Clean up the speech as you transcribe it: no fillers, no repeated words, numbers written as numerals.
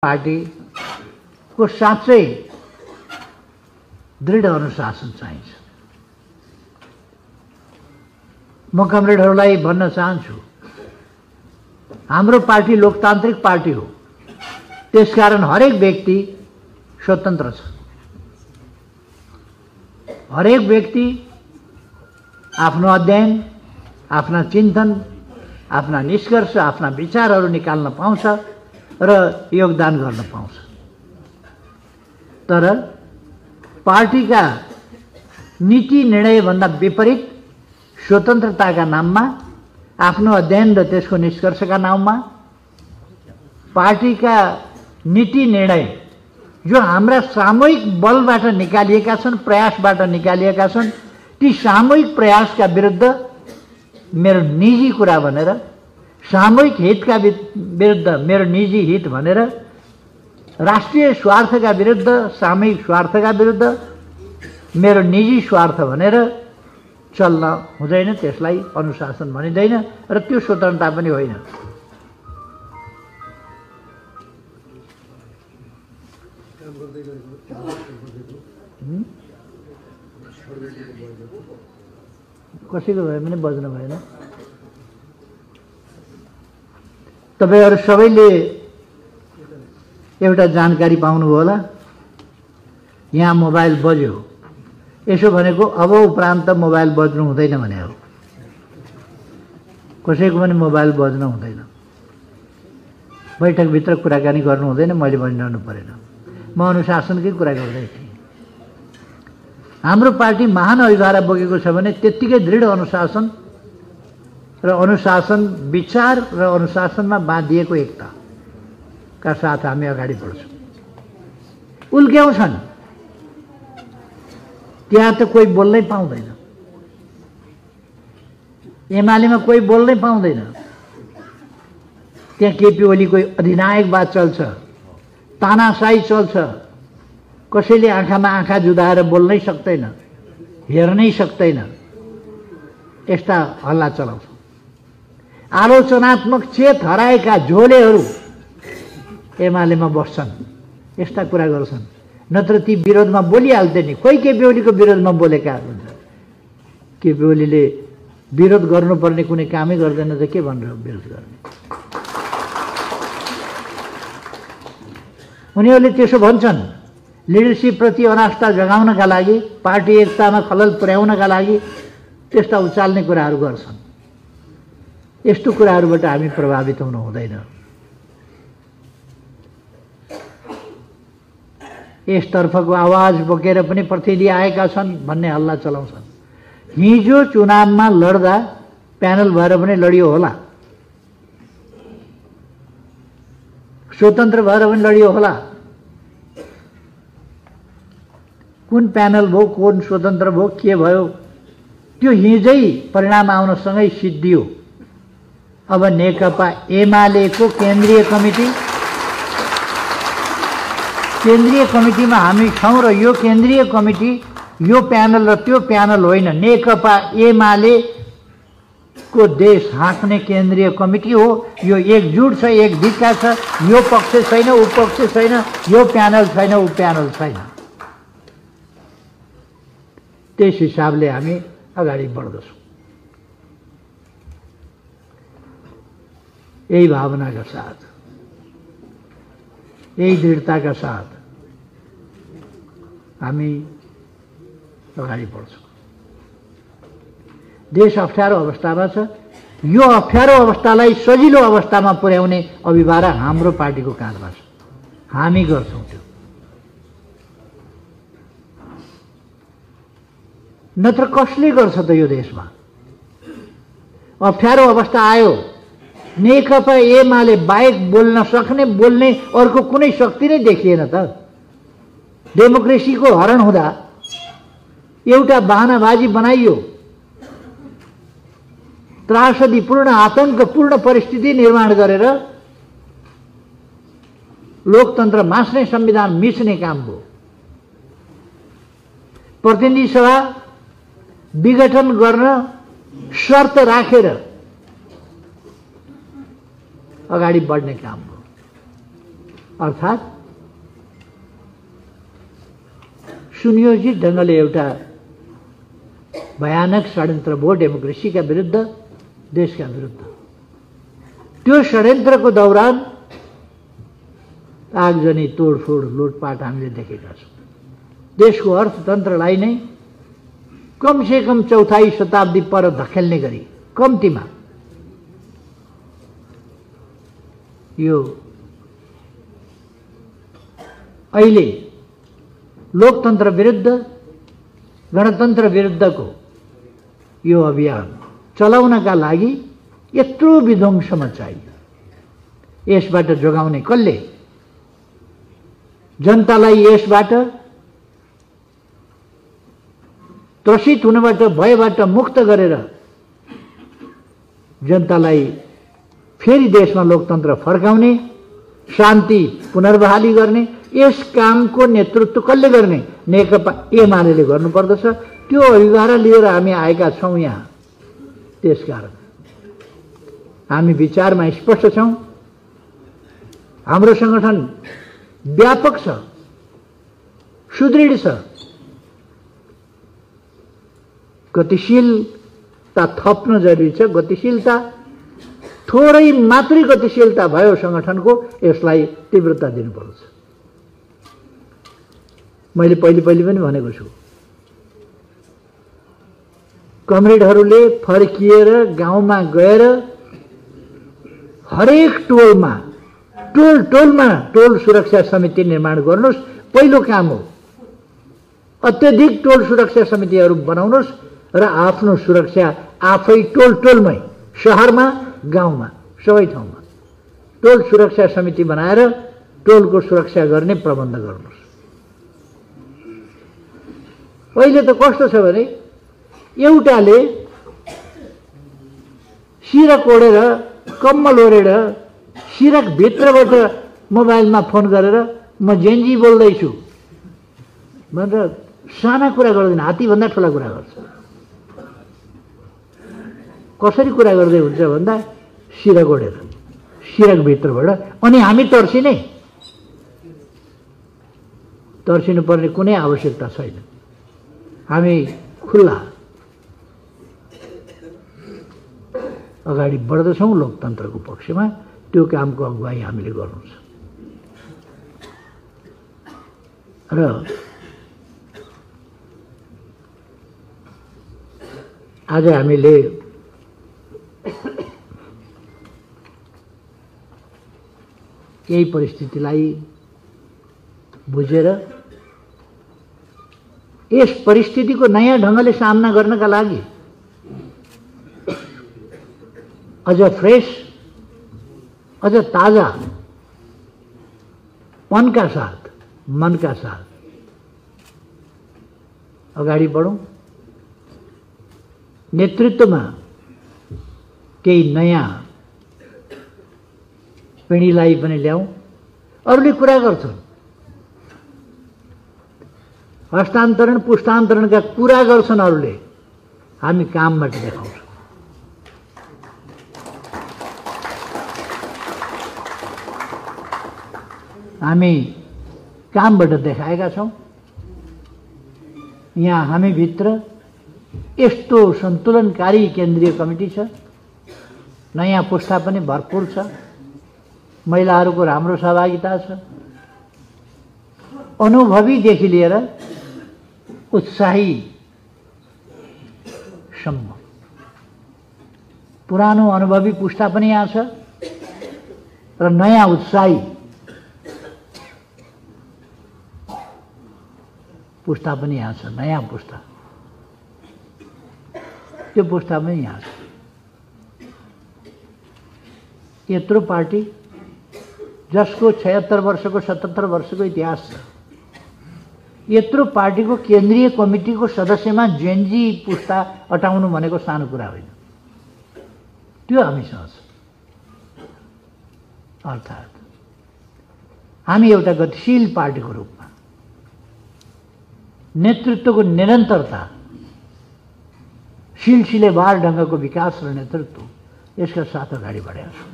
पार्टीको साँच्चै दृढ अनुशासन चाहिन्छ। म कमरेडहरूलाई भन्न चाहन्छु, हाम्रो पार्टी लोकतान्त्रिक पार्टी हो, त्यसकारण हरेक व्यक्ति स्वतन्त्र छ। हरेक व्यक्ति आफ्नो अध्ययन, आफ्ना चिन्तन, आफ्ना निष्कर्ष, आफ्ना विचारहरू निकाल्न पाउँछ र योगदान गर्न पाउँछ। तर पार्टीका नीति निर्णयभन्दा विपरीत स्वतन्त्रताका नाममा, आफ्नो अध्ययन र त्यसको निष्कर्षका नाममा पार्टीका नीति निर्णय जो हाम्रा सामूहिक बलबाट निकालिएका छन्, प्रयासबाट निकालिएका छन्, ती सामूहिक प्रयासका विरुद्ध मेरो निजी कुरा भनेर, सामूहिक हितका विरुद्ध मेरो निजी हित भनेर, राष्ट्रिय स्वार्थका विरुद्ध सामूहिक स्वार्थका विरुद्ध मेरो निजी स्वार्थ भनेर चल्न हुँदैन। त्यसलाई अनुशासन भनिँदैन र त्यो स्वतन्त्रता पनि होइन। कसैको भए पनि बज्नु भएन। तपाईहरु सबैले एउटा जानकारी पाउनुभयो होला, यहाँ मोबाइल बज्यो, यसो भनेको अब उपरान्त मोबाइल बज्नु हुँदैन भने हो। कसैको पनि मोबाइल बज्न हुँदैन, बैठकभित्र कुराकानी गर्नु हुँदैन, मैले भनिरहनु परेन। म अनुशासनकै कुरा गर्दै थिएँ। हाम्रो पार्टी महान अभिभारा बोकेको छ भने त्यत्तिकै दृढ अनुशासन र अनुशासन विचार र अनुशासनमा बाँधिएको एकताका साथ हामी अगाडि बढ्छौँ। उल्क्याउँछन्, त्यहाँ त कोही बोल्नै पाउँदैन, एमालेमा कोही बोल्नै पाउँदैन। त्यहाँ केपी ओलीको अधिनायकवाद चल्छ, तानाशाही चल्छ, कसैले आँखामा आँखा जुदाएर बोल्नै सक्दैन, हेर्नै सक्दैन। यस्ता हल्ला चलाउँछ। आलोचनात्मक चेत हराएका झोलेहरू एमालेमा बस्छन्, यस्ता कुरा गर्छन्। नत्र ती विरोधमा बोलिहाल्थे नि। कोही केपी ओलीको विरोधमा बोलेका हुन्छ। केपी ओलीले विरोध गर्नुपर्ने कुनै कामै गर्दैन त के भनेर विरोध गर्ने? उनीहरूले त्यसो भन्छन्। लिडरसिपप्रति अनास्था जगाउनका लागि, पार्टी एकतामा खलल पुर्याउनका लागि त्यस्ता उचाल्ने कुराहरू गर्छन्। यस्तो कुराहरूबाट हामी प्रभावित हुनु हुँदैन। यसतर्फको आवाज बोकेर पनि प्रतिनिधि आएका छन् भन्ने हल्ला चलाउँछन्। हिजो चुनावमा लड्दा प्यानल भएर पनि लडियो होला, स्वतन्त्र भएर पनि लडियो होला। कुन प्यानल भयो, कुन स्वतन्त्र भयो, के भयो, त्यो हिजै परिणाम आउनसँगै सिद्धियो। अब नेकपा एमालेको केन्द्रीय कमिटीमा हामी छौँ र यो केन्द्रीय कमिटी यो प्यानल र त्यो प्यानल होइन, नेकपा एमालेको देश हाँक्ने केन्द्रीय कमिटी हो। यो एकजुट छ, एक धिक्का छ। यो पक्ष छैन, ऊ पक्ष छैन, यो प्यानल छैन, ऊ प्यानल छैन। त्यस हिसाबले हामी अगाडि बढ्दछौँ। यही भावनाका साथ, यही दृढताका साथ हामी अगाडि बढ्छौँ। देश अप्ठ्यारो अवस्थामा छ। यो अप्ठ्यारो अवस्थालाई सजिलो अवस्थामा पुर्याउने अभिभारा हाम्रो पार्टीको काँधमा छ। हामी गर्छौँ त्यो। नत्र कसले गर्छ त यो देशमा? अप्ठ्यारो अवस्था आयो, नेकपा एमाले बाहेक बोल्न सक्ने, बोल्ने अर्को कुनै शक्ति नै देखिएन त। डेमोक्रेसीको हरण हुँदा एउटा बहानाबाजी बनाइयो, त्रासदीपूर्ण, आतंकपूर्ण परिस्थिति निर्माण गरेर लोकतन्त्र मास्ने, संविधान मिच्ने काम भयो। प्रतिनिधि सभा विघटन गर्न शर्त राखेर अगाडि बढ्ने काम हो। अर्थात् सुनियोजित ढङ्गले एउटा भयानक षड्यन्त्र भयो डेमोक्रेसीका विरुद्ध, देशका विरुद्ध। त्यो षड्यन्त्रको दौरान आगजनी, तोडफोड, लुटपाट हामीले देखेका छौँ। देशको अर्थतन्त्रलाई नै कमसेकम चौथाई शताब्दी पर धकेल्ने गरी कम्तीमा यो अहिले लोकतन्त्र विरुद्ध, गणतन्त्र विरुद्धको यो अभियान चलाउनका लागि यत्रो विध्वंस मचाइयो। यसबाट जोगाउने कसले? जनतालाई यसबाट त्रसित हुनबाट, भयबाट मुक्त गरेर जनतालाई फेरि देशमा लोकतन्त्र फर्काउने, शान्ति पुनर्बहाली गर्ने, यस कामको नेतृत्व कसले गर्ने? नेकपा एमाले गर्नुपर्दछ। त्यो अभिभार लिएर हामी आएका छौँ यहाँ। त्यसकारण हामी विचारमा स्पष्ट छौँ। हाम्रो सङ्गठन व्यापक छ, सुदृढ छ। गतिशीलता थप्न जरुरी छ। गतिशीलता थोरै मात्रै गतिशीलता भयो सङ्गठनको, यसलाई तीव्रता दिनुपर्छ। मैले पहिले पनि भनेको छु, कमरेडहरूले फर्किएर गाउँमा गएर हरेक टोलमा, टोलमा टोल सुरक्षा समिति निर्माण गर्नुहोस्। पहिलो काम हो। अत्यधिक टोल सुरक्षा समितिहरू बनाउनुहोस् र आफ्नो सुरक्षा आफै टोलमै, शहरमा, गाउँमा, सबै ठाउँमा टोल सुरक्षा समिति बनाएर टोलको सुरक्षा गर्ने प्रबन्ध गर्नुहोस्। अहिले त कस्तो छ भने एउटाले सिरक ओढेर, कम्मल ओढेर सिरक भित्रबाट मोबाइलमा फोन गरेर म जेनजी बोल्दैछु भनेर साना कुरा गर्दैन, हात्तीभन्दा ठुला कुरा गर्छ। कसरी कुरा गर्दै हुन्छ भन्दा सिरक ओढेर, सिरक भित्रबाट। अनि हामी तर्सिनुपर्ने कुनै आवश्यकता छैन। हामी खुल्ला अगाडि बढ्दछौँ लोकतन्त्रको पक्षमा। त्यो कामको अगुवाई हामीले गर्नु छ। र आज हामीले यही परिस्थितिलाई बुझेर यस परिस्थितिको नयाँ ढङ्गले सामना गर्नका लागि अझ फ्रेस, अझ ताजा मनका साथ अगाडि बढौँ। नेतृत्वमा केही नयाँ पिँढीलाई पनि ल्याउँ। अरूले कुरा गर्छन्, हस्तान्तरण पुस्तान्तरणका कुरा गर्छन् अरूले, हामी कामबाट देखाउँछौँ। हामी कामबाट देखाएका छौँ। यहाँ हामीभित्र यस्तो सन्तुलनकारी केन्द्रीय कमिटी छ। नयाँ पुस्ता पनि भरपूर छ। महिलाहरूको राम्रो सहभागिता छ। अनुभवीदेखि लिएर उत्साहीसम्म, पुरानो अनुभवी पुस्ता पनि यहाँ छ र नयाँ उत्साही पुस्ता पनि यहाँ छ। नयाँ पुस्ता, त्यो पुस्ता पनि यहाँ छ। यत्रो पार्टी जसको 76 वर्षको 77 वर्षको इतिहास छ, यत्रो पार्टीको केन्द्रीय कमिटीको सदस्यमा जेनजी पुस्ता अटाउनु भनेको सानो कुरा होइन। त्यो हामीसँग छ। अर्थात् हामी एउटा गतिशील पार्टीको रूपमा नेतृत्वको निरन्तरता, सिलसिलेवार ढङ्गको विकास र नेतृत्व, यसका साथ अगाडि बढेका छौँ।